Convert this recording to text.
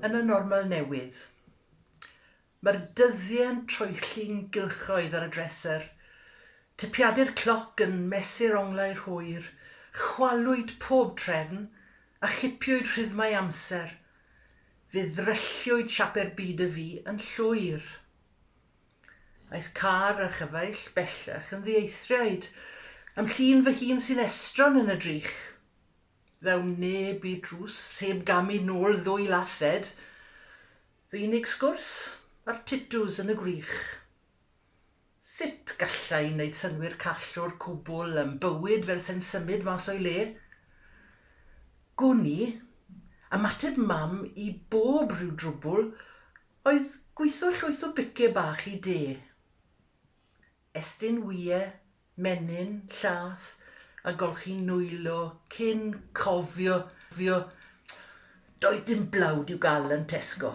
yn y normal newydd. Mae'r dyddiau'n troelli'n gylchoedd ar y dresser. Tipiadu'r cloc yn mesur onglau'r hwyr. Chwalwyd pob trefn, a chipiwyd rhythmau amser. Fe ddrylliwyd siapau'r byd y fi yn llwyr. Aeth car a chyfaill bellach yn ddieithriaid. A'm llun fy hun sy'n estron yn y drych. Ddaw neb i'r drws heb gamu nôl ddwy lathed. Fy unig sgwrs a'r titws yn y gwrych. Sut galla i wneud synnwyr call o'r cwbl a'm bywyd fel se'n symud mas o'i le? Gwn i, ymateb mam i bob rhyw drwbwl oedd gwitho llwyth o bice bach i de. Estyn wye, menyn, llath, a golchi nwylo cyn cofio, fio, doedd dim blawd i'w gael yn Tesco.